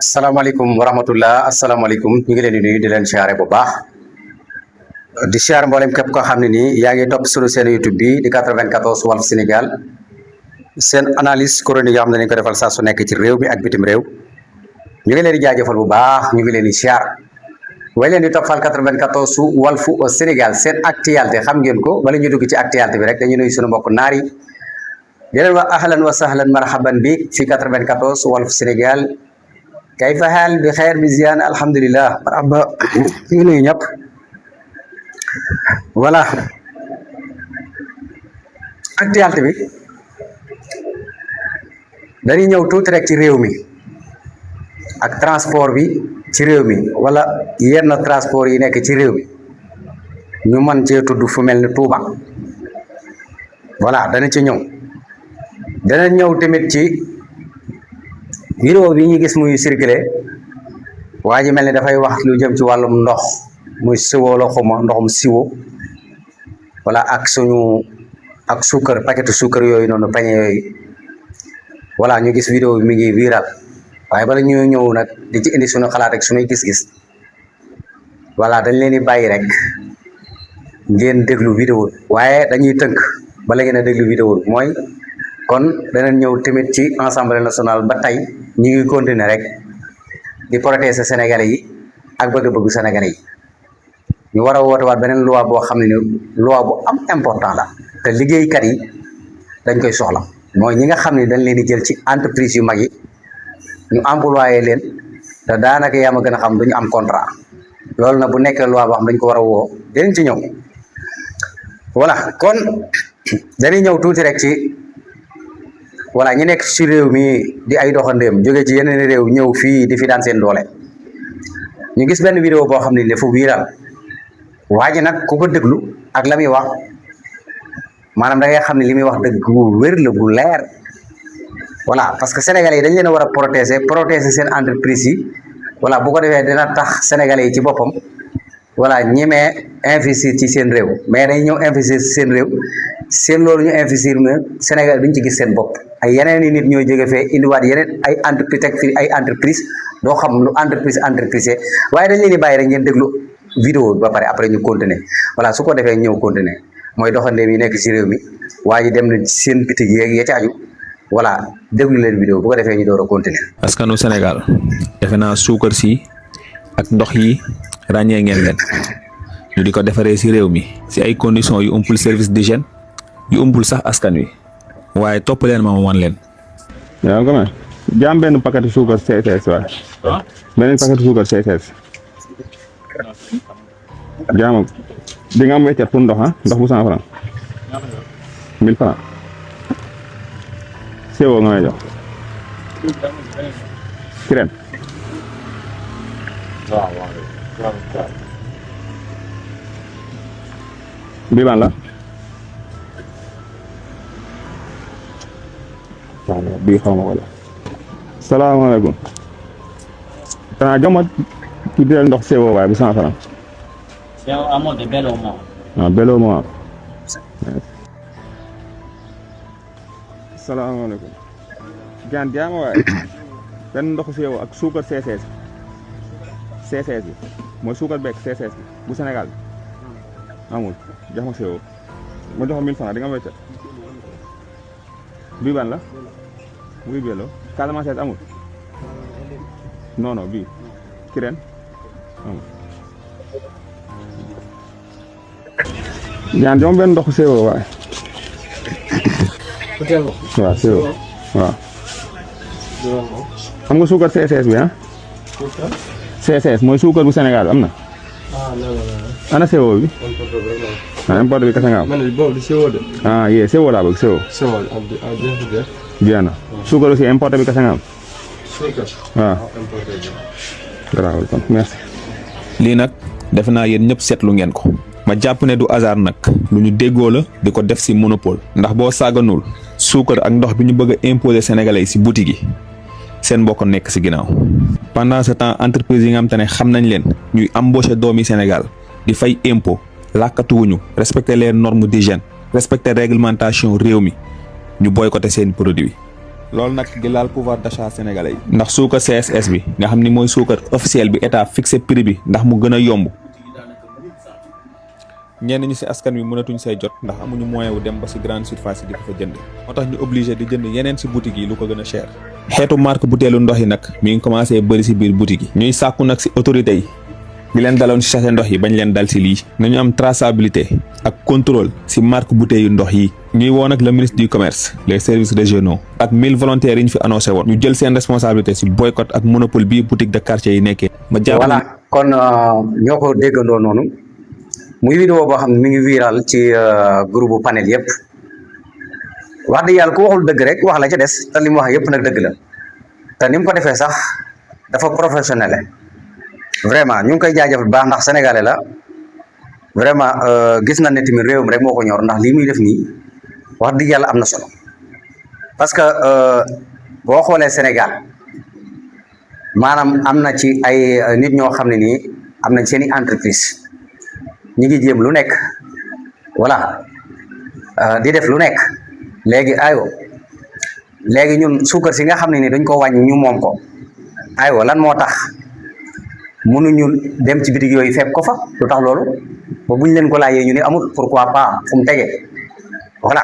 asalaamaaleykum wa rahmatullah asalaamaaleykum ñu ngi leen di nuyu di leen siyaare bu baax di siyaare mboolem képp koo xam ne nii yaa ngi topp sunu seen YouTube bi di 94 Walf Sénégal seen analyse chronique yoo xam ne dañu ko defal saa su nekk ci réew mi ak bitim réew ñu ngi leen di jaajëfal bu baax ñu ngi leen di siyaar way leen di toppal 94 Walf Sénégal seen actualité xam ngeen ko wala ñu dugg ci actualité bi rek dañu nuyu sunu mbokk naar yi di leen wax ahlan wa sahlan marhaban bi fi 94 Walf Sénégal kayfa haal bi xeer bi ziyaan alhamdulilah marhaba ñu ngi nuyu ñëpp voilà actualité bi dañuy ñëw tuuti rek ci réew mi ak transport bi ci réew mi wala yenn transport yi nekk ci réew mi ñu mën cee tudd fu mel ni Touba voilà dana ci ñëw dana ñëw tamit ci vidéo bi ñu gis muy circulé waa ji mel ni dafay wax lu jëm ci wàllum ndox muy siwo la xuma ndoxum siwo wala ak suñu ak suukar paquetu suukar yooyu noonu pañe yooyu voilà ñu gis vidéo bi mi ngi viral waaye bala ñu ñëw nag di ci indi suñu xalaat rek suñuy gis-gis voilà dañ leen di bàyyi rek ngeen déglu vidéo waaye dañuy tënk bala ngeen a déglu vidéo mooy kon danañ ñëw tamit ci Assemblée nationale ba tey ñu ngi continuer rek di protéger sénégalais yi ak bëgg-bëggu sénégalais yi ñu war a woote waat beneen loi boo xam ne ni loi bu am important la te liggéeykat yi dañ koy soxla mooy ñi nga xam ne dañ leen di jël ci entreprise yu mag yi ñu employé leen te daanaka yaa ma gën a xam duñu am contrat loolu nag bu nekkee loi boo xam dañ ko war a woo dinañ ci ñëw voilà kon dañuy ñëw tuuti rek ci voilà ñi nekk ci réew mi di ay doxandéem jóge ci yeneen réew ñëw fii di fi daan seen doole ñu gis benn vidéo boo xam ne dafa viral waa ji nag ku ko déglu ak la muy wax maanaam da ngay xam ne li muy wax dëgg bu wér la bu leer voilà parce que sénégalais yi dañ leen a war a protéger seen entreprise yi voilà bu ko defee dina tax sénégalais yi ci boppam voilà ñemee investir ci seen réew mais dañ ñëw investir ci seen réew seen loolu ñu investir na Sénégal duñ ci gis seen bopp ay yeneen i nit ñooy jóge fee indiwaat yeneen ay entreprise teg fii ay entreprise doo xam lu entreprise waaye dañ leen di bàyyi rek ngeen déglu vidéo ba pare après ñu continuer voilà su ko defee ñëw continuer mooy doxandeem yi nekk ci réew mi waaye dem na seen bitig yeeg ya ci aju voilà déglu leen vidéo bu ko defee ñu door a continuer. askanu Sénégal defe naa suukar si ak ndox yi ràññee ngeen leen ñu di ko defaree ci réew mi ci ay conditions yu umpul service d'hygiène yu umpul sax askan wi waaye topp leen ma wan leen. waaw comment jaam benn paquet suukar CSS waaye beneen paquet suukar CSS jaam di nga am weccat pour ndox ndox bu 100 francs 1000 francs CO nga may jox kireen bi ban la bii xaw ma ko la salaamaaleykum xanaa jox ma ki di ndox CO waaye bu 100 francs belo mo salaamaaleykum gaan jaama waaye benn ndoxu CO ak suukar CSS bi mooy suukar beek CSS bi bu Sénégal bi amul jox ma CO ma jox 1000 francs di nga am weccat bii ban la bii belo Casamance amul non non bii kireen amul jaan joom benn ndoxu CO waaye waaw CO waaw xam nga suukar CSS bi CSS mooy suukar bu Sénégal am na ana CO bi importe bi kese nga am yee CO laa bëgg CO bien na suukar aussi importe bi kese nga am waaw garaawul kon merci. lii nag defe naa yéen ñëpp seetlu ngeen ko ma jàpp ne du hasard nag lu ñu déggoo la di ko def ci monopole ndax boo sàgganul suukar ak ndox bi ñu bëgg a imposer sénégalais yi ci boutique yi seen mbokk nekk ci ginnaaw pendant ce temps entreprise yi nga xam te ne xam nañ leen ñuy embaucher doomi Sénégal di fay impôt làkkatuwuñu respecter les normes d'hygiène respecter réglementation réew mi ñu boycotter seen produit loolu nag di laal pouvoir d'achat sénégalais yi ndax suukar CSS bi nga xam ni mooy suukar officiel bi état fixé prix bi ndax mu gën a yomb ñenn ñi ci askan wi mënatuñ say jot ndax amuñu moyen wu dem ba ci grande surface yi di ko fa jënd moo tax ñu obligé di jënd yeneen ci boutique yi lu ko gën a cher xeetu marque butéelu ndox yi nag mi ngi commencé bëri ci biir boutique yi ñuy sàkku nag ci autorité yi bi leen daloon ci sachet ndox yi bañ leen dal ci lii nañu am traçabilité ak contrôle ci marque bouteille yu ndox yi ñuy woo nag le ministre du commerce les services régionaux ak 1000 volontaires yi ñu fi annoncé woon ñu jël seen responsabilité ci boycott ak monopole bii boutique de quartier yi nekkee ma jàpp voilà kon ñoo ko déggandoo noonu muy vidéo boo xam ne mi ngi viral ci groupe panel yëpp wax dëgg yàlla ku waxul dëgg rek wax la ca des te li mu wax yëpp nag dëgg la te ni mu ko defee sax dafa professionnel vraiment ñu ngi koy jaajëfal bu baax ndax sénégalais la vraiment gis na ne tamit réewam rek moo ko ñor ndax lii muy def nii wax dëgg yàlla am na solo parce que boo xoolee Sénégal maanaam am na ci ay nit ñoo xam ne nii am nañ seen i entreprise ñi ngi jéem lu nekk voilà di def lu nekk léegi aywa léegi ñun suukar si nga xam ne ni dañ ko wàññi ñu moom ko aywa lan moo tax mënuñu dem ci bitig yooyu fekk ko fa lu tax loolu ba buñ leen ko laajee ñu ne amul pourquoi pas fu mu tegee voilà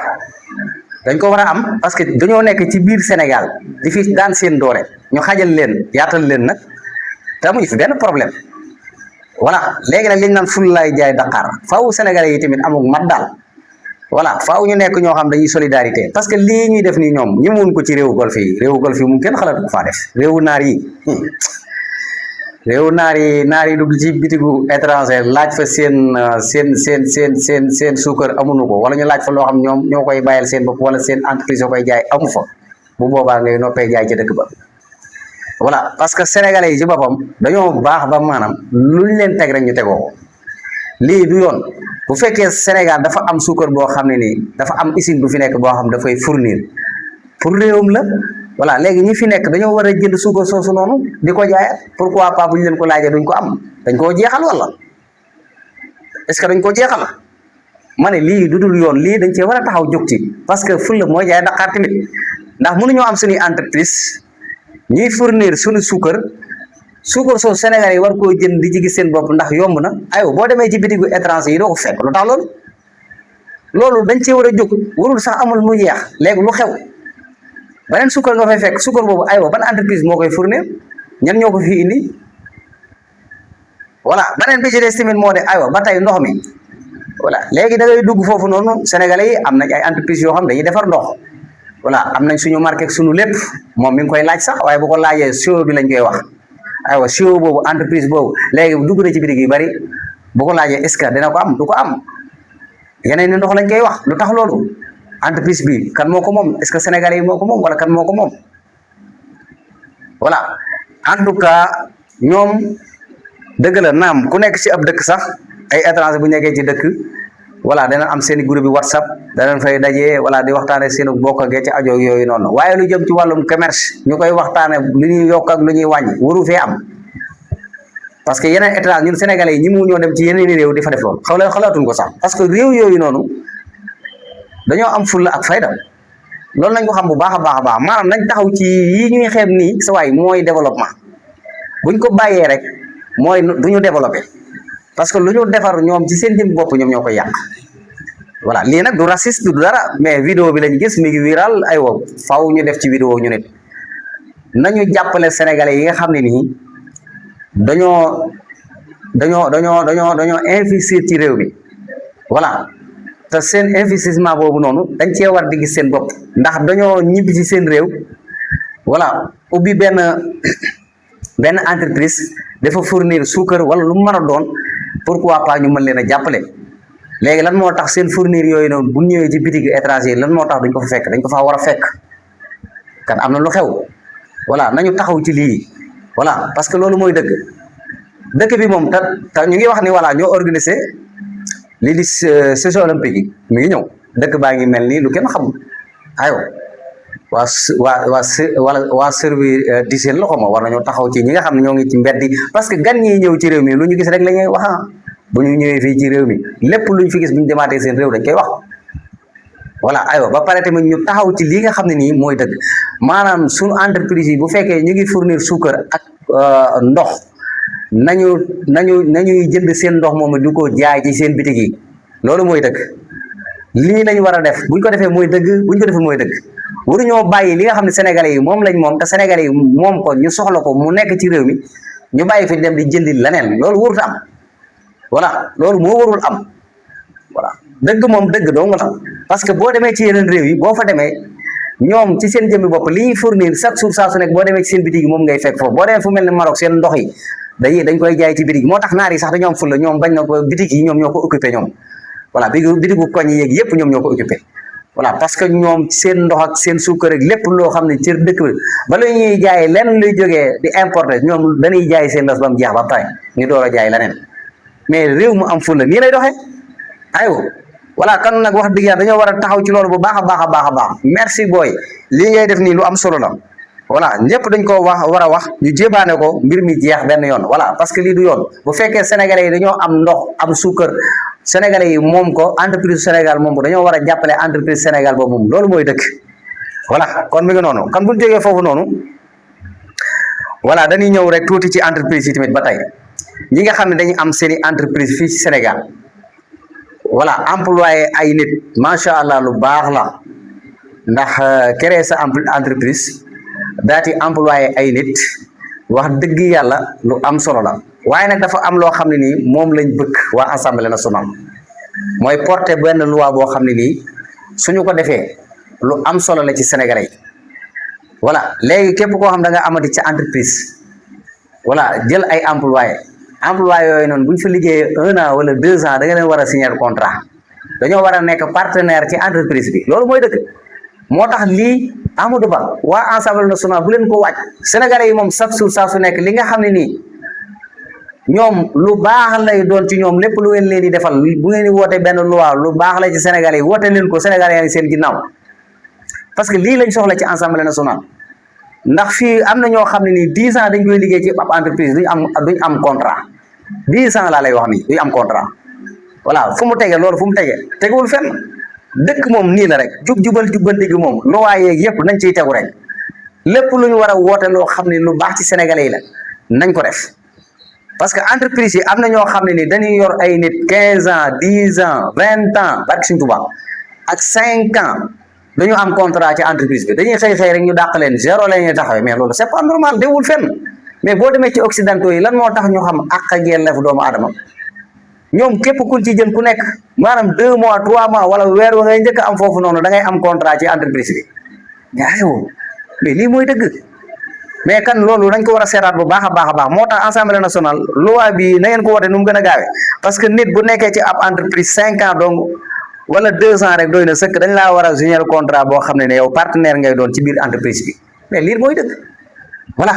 dañ ko war a am parce que dañoo nekk ci biir Sénégal di fi daan seen doole ñu xajal leen yaatal leen nag te amuñu fi benn problème voilà léegi nag liñ naan ful lay jaay Dakar faaw Sénégalais yi tamit amul mat daal voilà faaw ñu nekk ñoo xam dañuy solidarité parce que lii ñuy def nii ñoom ñi mun ko ci réewu golf yi mu kenn xalaatu ko faa def réewu naar yi dugg ci bitigu étranger laaj fa seen suukar amuñu ko wala ñu laaj fa loo xam ñoom ñoo koy bàyyal seen bopp wala seen entreprise yoo koy jaay amu fa bu boobaa ngay noppee jaay ci dëkk ba voilà parce que sénégalais yi ci boppam dañoo baax ba maanaam luñ leen teg rek ñu tegoo ko lii du yoon bu fekkee Sénégal dafa am suukar boo xam ne nii dafa am usine bu fi nekk boo xam dafay fournir pour réewum la voilà léegi ñi fi nekk dañoo war a jënd suukar soosu noonu di ko jaayaat pourquoi pas bu ñu leen ko laajee duñ ko am dañ koo jeexal wala est-ce que dañ ko jeexal ma ne lii du dul yoon lii dañ cee war a taxaw jóg ci parce que fulla mooy jaay Dakar tamit ndax mënuñoo am suñuy entreprise ñuy fournir suñu suukar soosu Sénégal yi war koo jënd di ci gis seen bopp ndax yomb na aywa boo demee ci bitigu étranger yi doo ko fekk lu tax loolu dañ cee war a jóg warul sax amul mu yeex léegi lu xew beneen suukar nga fay fekk suukar boobu aywa ban entreprise moo koy fournir ñan ñoo ko fi indi voilà beneen bi ci des tamit moo de aywa ba tey ndox mi voilà léegi da ngay dugg foofu noonu Sénégalais yi am nañ ay entreprise yoo xam dañuy defar ndox voilà am nañ suñu marque ak suñu lépp moom mi ngi koy laaj sax waaye bu ko laajee CO bi lañ koy wax aywa CO boobu entreprise boobu léegi dugg na ci bitig yu bari bu ko laajee est-ce que dina ko am du ko am yeneen ni ndox lañ koy wax lu tax loolu entreprise bi kan moo ko moom est-ce que Sénégalais yi moo ko moom wala kan moo ko moom voilà en tout cas ñoom dëgg la naam ku nekk ci ab dëkk sax ay étranger bu nekkee ci dëkk voilà dana am seen groupe bi WhatsApp danañ fay dajee voilà di waxtaane seen bokk ak ci ajo yooyu noonu waaye lu jëm ci wàllum commerce ñu koy waxtaane lu ñuy yokk ak lu ñuy wàññi waru fee am parce que yeneen étranger ñun Sénégalais yi ñi mu ñoo dem ci yeneen réew di fa def loolu xalaatuñ ko sax parce que réew yooyu noonu dañoo am fulla ak fayda loolu nañ ko xam bu baax a baax a baax maanaam nañ taxaw ci yi ñuy xeeb nii sa waay mooy développement buñ ko bàyyee rek mooy du ñu développé parce que lu ñu defar ñoom ci seen jëm bopp ñoom ñoo koy yàq voilà lii nag du raciste du dara mais vidéo bi lañ gis mi ngi viral aywa faaw ñu def ci vidéo ñu nit nañu jàppale sénégalais yi nga xam ne nii dañoo investir ci réew mi voilà te seen investissement boobu noonu dañ cee war di gis seen bopp ndax dañoo ñibbi ci seen réew voilà ubbi benn entreprise dafa fournir suukar wala lu mu mën a doon pourquoi pas ñu mën leen a jàppale léegi lan moo tax seen fournir yooyu noonu bu ñëwee ci bitig étranger lan moo tax dañ ko fa fekk dañ ko faa war a fekk kan am na lu xew voilà nañu taxaw ci lii voilà parce que loolu mooy dëkk bi moom te ñu ngi wax ni voilà ñoo organiser lii di saison olympique yi mi ngi ñëw dëkk baa ngi mel nii lu kenn xamul aywa waa service d'hygiène la xaw ma war nañoo taxaw ci ñi nga xam ne ñoo ngi ci mbedd yi parce que gan ñi ñëw ci réew mi lu ñu gis rek la ñuy wax bu ñu ñëwee fii ci réew mi lépp luñ fi gis bu ñu demaatee seen réew dañ koy wax voilà aywa ba pare tamit ñu taxaw ci li nga xam ne nii mooy dëgg maanaam suñu entreprise yi bu fekkee ñu ngi fournir suukar ak ndox nañuy jënd seen ndox moom du ko jaay ci seen bitig yi loolu mooy dëgg lii lañ war a def buñ ko defee mooy dëgg buñ ko defee mooy dëgg waruñoo bàyyi li nga xam ne sénégalais yi moom lañ moom te sénégalais yi moom ko ñu soxla ko mu nekk ci réew mi ñu bàyyi fi dem di jëndi leneen loolu warut am voilà loolu moo warul am voilà dëgg moom dëgg doo nga la parce que boo demee ci yeneen réew yi boo fa demee ñoom ci seen jëmmi bopp li ñuy fournir chaque jour saa su nekk boo demee ci seen bitig yi moom ngay fekk foofu boo demee fu mel ne Maroc seen ndox yi dañ koy jaay ci bitig moo tax naar yi sax dañoo am fulla ñoom bañ na ko bitig yi ñoom ñoo ko occupé ñoom voilà bitigu koñ yi yeeg yëpp ñoom ñoo ko occupé voilà parce que ñoom seen ndox ak seen suukar ak lépp loo xam ne ci dëkk bi bala ñuy jaay lenn luy jógee di importer ñoom dañuy jaay seen los ba mu jeex ba pare ñu door a jaay leneen mais réew mu am fulla nii lay doxee aywa voilà kan nag wax dëgg yàlla dañoo war a taxaw ci loolu bu baax a baax a baax a baax merci booy lii ngay def nii lu am solo la voilà ñëpp dañ ko war a wax ñu jébaane ko mbir mi jeex benn yoon voilà parce que lii du yoon bu fekkee sénégalais yi dañoo am ndox am suukar sénégalais yi moom ko entreprise Sénégal moom ko dañoo war a jàppale entreprise Sénégal boobu moom loolu mooy dëkk voilà kon mi ngi noonu kon bu ñu jógee foofu noonu voilà dañuy ñëw rek tuuti ci entreprise yi tamit ba tey ñi nga xam ne dañuy am seeni entreprise fii ci Sénégal voilà employé ay nit macha allah lu baax la ndax créer sa entreprise daati employé ay nit wax dëgg yàlla lu am solo la waaye nag dafa am loo xam ne nii moom lañ bëgg waa assemblée nationale mooy porter benn loi boo xam ne nii suñu ko defee lu am solo la ci sénégalais yi voilà léegi képp koo xam da nga amati ci entreprise voilà jël ay employé yooyu noonu bu ñu fa liggéeyee 1 an wala 2 ans da nga leen war a signer contrat dañoo war a nekk partenaire ci entreprise bi loolu mooy dëgg moo tax lii Amadou Ba waa assemblée nationale bu leen ko wàcc sénégalais yi moom chaque jour saa su nekk li nga xam ne nii ñoom lu baax lay doon ci ñoom lépp lu ngeen leen di defal bu ngeen di woote benn loi lu baax la ci sénégalais yi woote leen ko sénégalais yaa ngi seen ginnaaw parce que lii lañ soxla ci assemblée nationale ndax fii am na ñoo xam ne nii 10 ans dañ koy liggéey ci ab entreprise duñ am contrat 10 ans laa lay wax nii duñ am contrat voilà fu mu tege loolu fu mu tege tegewul fenn dëkk moom nii la rek jubal jubbanti gi moom loi yeeg yëpp nañ ciy tegu rek lépp lu ñu war a woote loo xam ne lu baax ci sénégalais yi la nañ ko def parce que entreprise yi am na ñoo xam ne ni dañuy yor ay nit 15 ans 10 ans 20 ans barke Sëñ Tuubaa ak 5 ans dañu am contrat ci entreprise bi dañuy xëy rek ñu dàq leen zéro la ñuy taxawee mais loolu c'est pas normal déwul fenn mais boo demee ci occidentaux yi lan moo tax ñu xam àq ak yelleef doomu aadama ñoom képp ku ci jël ku nekk maanaam 2 mois 3 mois wala weer wa ngay njëkk am foofu noonu da ngay am contrat ci entreprise bi mais lii mooy dëgg mais kan loolu dañ ko war a seetaat bu baax a baax moo tax assemblée nationale loi bi na ngeen ko wote nu mu gën a gaawee parce que nit bu nekkee ci ab entreprise 5 ans donc wala 2 ans rek doy na sëkk dañ laa war a signer contrat boo xam ne yow partenaire ngay doon ci biir entreprise bi mais lii mooy dëgg voilà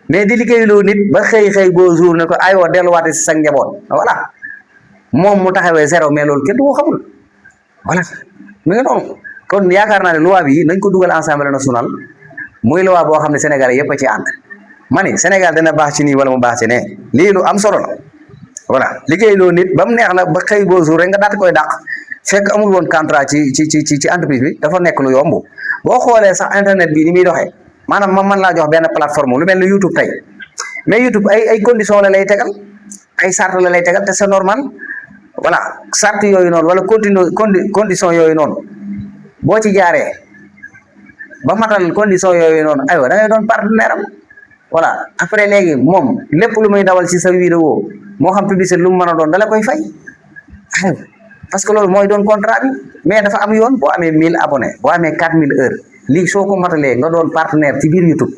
mais di liggéeyloo nit ba xëy boo jour ne ko aywa delluwaate si sa njaboot voilà moom mu taxawee zéro mais loolu kenn du ko xamul voilà mi ngi noonu kon yaakaar naa ne loi bi nañ ko dugal assemblée nationale muy loi boo xam ne Sénégal yëpp a ci ànd ma ni Sénégal dana baax ci nii wala mu baax ci ne lii lu am solo la voilà liggéeyloo nit ba mu neex la ba xëy boo jour rek nga daat koy dàq fekk amul woon contrat ci entreprise bi dafa nekk lu yomb boo xoolee sax internet bi ni muy doxee maanaam ma mën laa jox benn plateforme lu mel ni YouTube tey mais YouTube ay condition la lay tegal ay sart la lay tegal te c'est normal voilà sart yooyu noonu wala condition yooyu noonu boo ci jaaree ba matal condition yooyu noonu aywa da ngay doon partenaire am voilà après léegi moom lépp lu muy dawal ci sa vidéo moo xam publicité lu mu mën a doon dala koy fay aywa parce que loolu mooy doon contrat bi mais dafa am yoon boo amee 1000 abonnés boo amee 4000 heures lii soo ko matalee nga doon partenaire ci biir YouTube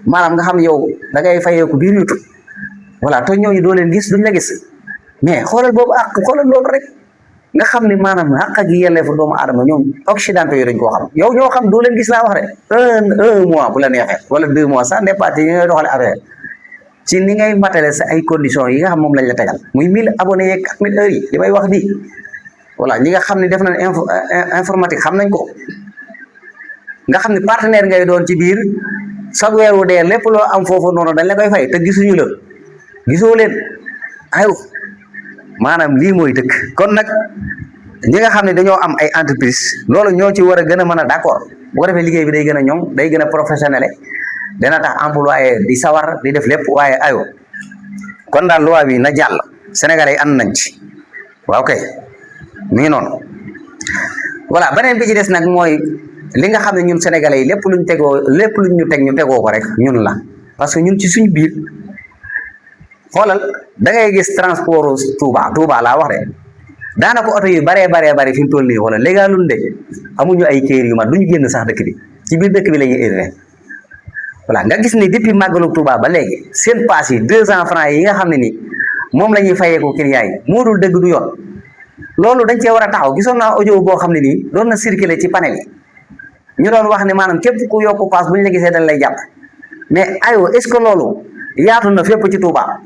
maanaam nga xam yow da ngay fayeeku biir YouTube voilà te ñooñu doo leen gis duñ la gis mais xoolal boobu ak xoolal loolu rek nga xam ne maanaam àq ak yelleefu doomu aadama ñoom occidentaux yi dañ koo xam yow ñoo xam doo leen gis laa wax rek un mois bu la neexee wala 2 mois ça dépend yi ngay doxale affaire ci ni ngay matale sa ay conditions yi nga xam moom lañ la tegal muy 1000 abonnés yeeg 4000 heures yi li may wax di voilà ñi nga xam ne def nañ informatique xam nañ ko nga xam ne partenaire ngay doon ci biir chaque weer wu dee lépp loo am foofu noonu dañ la koy fay te gisuñu la gisoo leen aywa maanaam lii mooy dëkk. kon nag ñi nga xam ne dañoo am ay entreprise loolu ñoo ci war a gën a mën a d'accord bu ko defee liggéey bi day gën a ñoŋ day gën a professionnel dana tax employé di sawar di def lépp waaye ayo kon daal loi bi na jàll sénégalais yi ànd nañ ci waaw kay mi ngi noonu voilà beneen bi ci des nag mooy li nga xam ne ñun sénégalais yi lépp luñ ñu teg ñu tegoo ko rek ñun la parce que ñun ci suñu biir xoolal da ngay gis transport Touba laa wax de daanaka oto yu baree fi mu toll nii wala légalul de amuñu ay kayit yu mat duñu génn sax dëkk bi ci biir dëkk bi la ñuy erré voilà nga gis ni depuis màggalu Touba ba léegi seen paas yi 200 francs yi nga xam ne ni moom la ñuy fayeeku client yi moo dul dëgg du yoon loolu dañ cee war a taxaw gisoon naa audio boo xam ne nii doon na circuler ci panel yi ñu doon wax ne maanaam képp ku yokku paas bu ñu la gisee dañ lay jàpp mais aywa est-ce que loolu yaatu na fépp ci Touba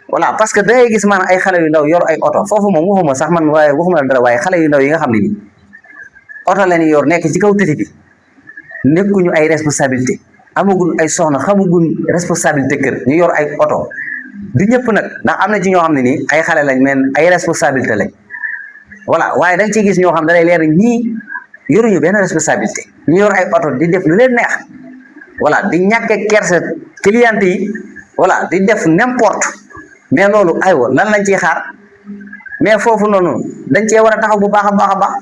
voilà parce que da ngay gis maanaam ay xale yu ndaw yor ay oto foofu moom waxuma sax man waaye waxuma la dara waaye xale yu ndaw yi nga xam ne nii oto la ñuy yor nekk ci kaw tëti bi nekkuñu ay responsabilité amaguñ ay soxna xamaguñ responsabilité kër ñu yor ay oto du ñëpp nag ndax am na ci ñoo xam ne nii ay xale lañ mais ay responsabilité lañ voilà waaye da nga ciy gis ñoo xam da lay leer ñii yoruñu benn responsabilité ñu yor ay oto di def lu leen neex voilà di ñàkke kersa client yi voilà di def n'importe mais loolu aywa lan lañ ciy xaar mais foofu noonu dañ cee war a taxaw bu baax a baax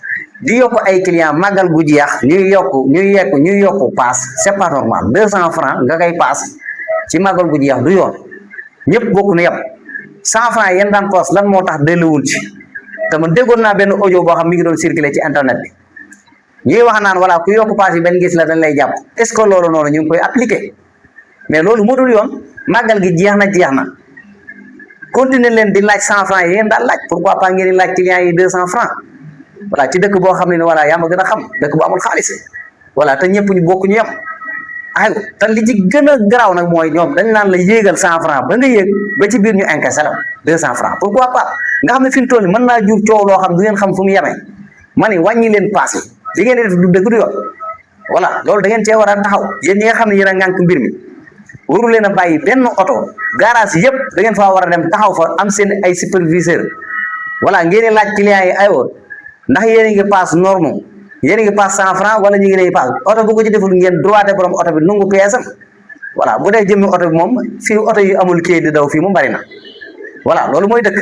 di yokk ay client màggal gu jeex ñuy yokk paas c'est pas normal 200 francs nga koy paas ci màggal gu jeex du yoon ñëpp bokk na yem 100 francs yéen daan poos lan moo tax delluwul ci te man déggoon naa benn audio boo xam mi ngi doon circuler ci internet bi ñuy wax naan voilà ku yokk paas yi benn gis la dañ lay jàpp est-ce que loolu noonu ñu ngi koy appliquer mais loolu moo dul yoon màggal gi jeex na continuer leen di laaj 100 francs yi yéen daal laaj pourquoi pas ngeen di laaj clients yi 200 francs voilà ci dëkk boo xam ne voilà yaa ma gën a xam dëkk bu amul xaalis voilà te ñëpp ñu bokk ñu yem ay te li ci gën a garaaw nag mooy ñoom dañ naan la yéegal 100 francs ba nga yéeg ba ci biir ñu encaissé la 200 francs pourquoi pas nga xam ne fi mu toll nii mën naa jur coow loo xam du ngeen xam fu mu yemee ma ne wàññi leen paas yi li ngeen di def du dëgg du yoon voilà loolu da ngeen cee war a taxaw yéen ñi nga xam ne yéen a ngànk mbir mi waru leen a bàyyi benn oto garage yëpp da ngeen faa war a dem taxaw fa am seen ay superviseur voilà ngeen di laaj clients yi aywa ndax yéen a ngi paas norme yéen a ngi paas 100 francs wala ñu ngi lay paas oto bu ko ci deful ngeen droité borom oto bi nungu pièce-am voilà bu dee jëmmi oto bi moom fii oto yu amul kayit di daw fii mu bari na voilà loolu mooy dëkk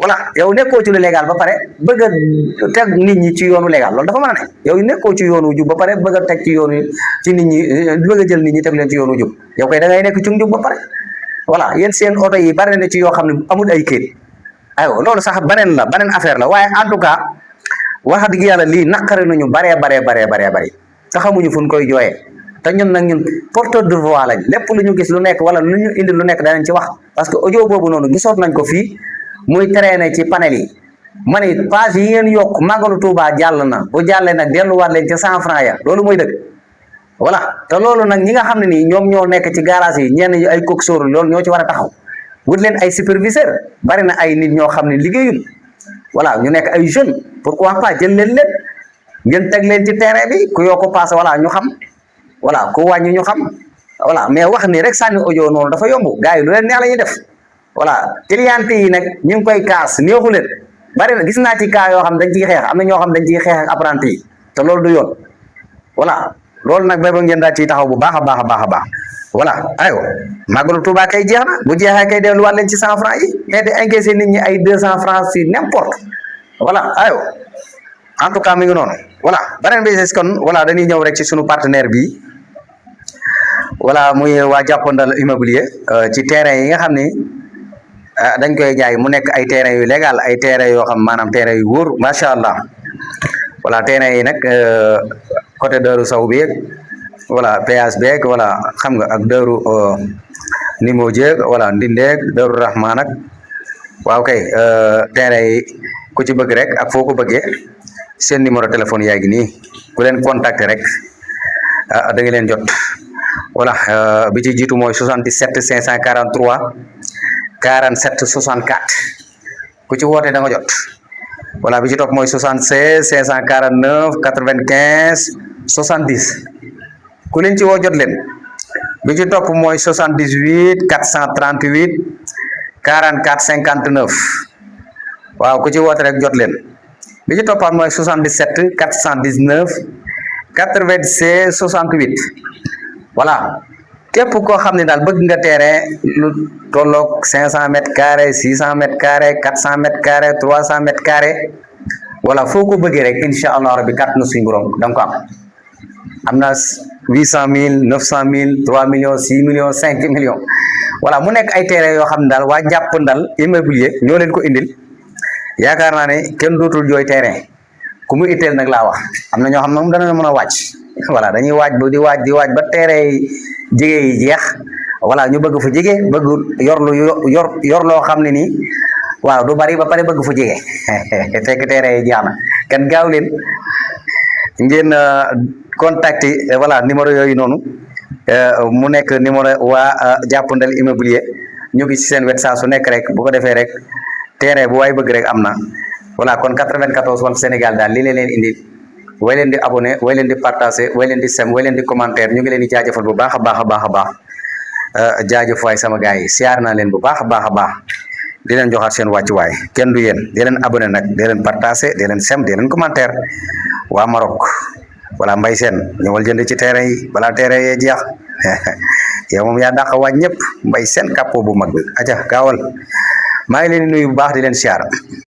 voilà yow nekkoo ci lu légal ba pare bëgg a teg nit ñi ci yoonu légal loolu dafa mën a ne yow nekkoo ci yoonu jub ba pare bëgg a teg ci yoonu ci nit ñi bëgg a jël nit ñi teg leen ci yoonu jub yow koy da ngay nekk ci njub ba pare voilà yéen seen oto yi bari na ci yoo xam ne amul ay kayit aywa loolu sax beneen affaire la waaye en tout cas wax dëgg yàlla lii naqare nañu baree te xamuñu fu ñu koy jooyee te ñun porteur de voix lañ lépp lu ñu gis lu nekk wala lu ñu indi lu nekk danañ ci wax parce que audio boobu noonu gisoon nañ ko fii muy traîner ci panel yi ma ne page yi ngeen yokk màggalu Touba jàll na bu jàllee nag delluwaat leen ci 100 francs ya loolu mooy dëgg voilà te loolu nag ñi nga xam ne nii ñoom ñoo nekk ci garage yi ñenn ñi ay coxeur loolu ñoo ci war a taxaw wut leen ay superviseur bari na ay nit ñoo xam ne liggéeyul voilà ñu nekk ay jeunes pourquoi pas jël leen ngeen teg leen ci terrain bi ku yokk paase voilà ñu xam voilà ku wàññi ñu xam voilà mais wax ni rek sànni audio noonu dafa yomb gars yi lu leen neex la ñuy def voilà client yi nag ñu ngi koy kaas neexu leen bari na gis naa ci cas yoo xam dañ ciy xeex am na ñoo xam dañ ciy xeex ak apprenti yi te loolu du yoon voilà loolu nag ba ngeen daal ciy taxaw bu baax a baax voilà aywa màggalu Touba kay jeex na bu jeexee kay delluwaat leen ci 100 francs yi mais di encaisser nit ñi ay 200 francs si n'importe voilà aywa en tout cas mi ngi noonu voilà beneen bi kon voilà dañuy ñëw rek ci sunu partenaire bi voilà muy waa Jàppandal immobilier ci terrain yi nga xam ni dañ koy jaay mu nekk ay terrain yu légal ay terrain yoo xam maanaam terrain yu wóor macha allah voilà terrain yi nag côté Darou Sow bi voilà péage beeg voilà xam nga ak Darou Nimo jeeg voilà Ndindeeg Darou Rahman ak waaw kay terrain yi ku ci bëgg rek ak foo ko bëggee seen numéro téléphone yaa ngi nii ku leen contacter rek da nga leen jot voilà bi ci jiitu mooy 77 543 47 64 ku ci woote da nga jot voilà bi ci topp mooy 76 549 95 70 ku leen ci woo jot leen bi ci topp mooy 78 438 44 59 waaw ku ci woote rek jot leen bi ci toppaat mooy 77 419 96 68 voilà képp koo xam ne daal bëgg nga terrain lu tolloog 500 mètres carrés 600 mètres carrés 400 mètres carrés 300 mètres carrés voilà foo ko bëggee rek incha allah rabbi kàtt na suñu borom da nga ko am na 800 000 900 000 3 millions 6 millions 5 millions voilà mu nekk ay terrain yoo xam ne daal waa jàppandal immobilier ñoo leen ko indil yaakaar naa ne kenn dootul jooy terrain ku mu itteel nag laa wax am na ñoo xam ne moom danañ mën a wàcc voilà dañuy waaj ba di waaj ba terrain jege yi jeex voilà ñu bëgg fu jege bëgg yor loo xam ne nii waaw du bari ba pare bëgg fu jege fekk terrain yi jeex na kan gaaw leen ngeen contacter voilà numéro yooyu noonu mu nekk numéro waa jàppandal immobilier ñu ngi ci seen wet saa su nekk rek bu ko defee rek terrain bu waay bëgg rek am na voilà kon 94 Walf Sénégal daal li leen indi way leen di abonné way leen di partager way leen di sem way leen di commentaire ñu ngi leen di jaajëfal bu baax a baax a baax a baax jaajëf waay sama gars yi siyaar naa leen bu baax a baax a baax di leen joxaat seen wàccuwaay kenn du yéen di leen abonné nag di leen partager di leen sem di leen commentaire waa Maroc voilà mbay seen ñëwal jënd ci terrain yi balaa terrain yee jeex yow moom yaa dàq waaj ñëpp mbay seen kàppoo bu mag bi aca gaawal maa ngi leen di nuyu bu baax di leen siyaar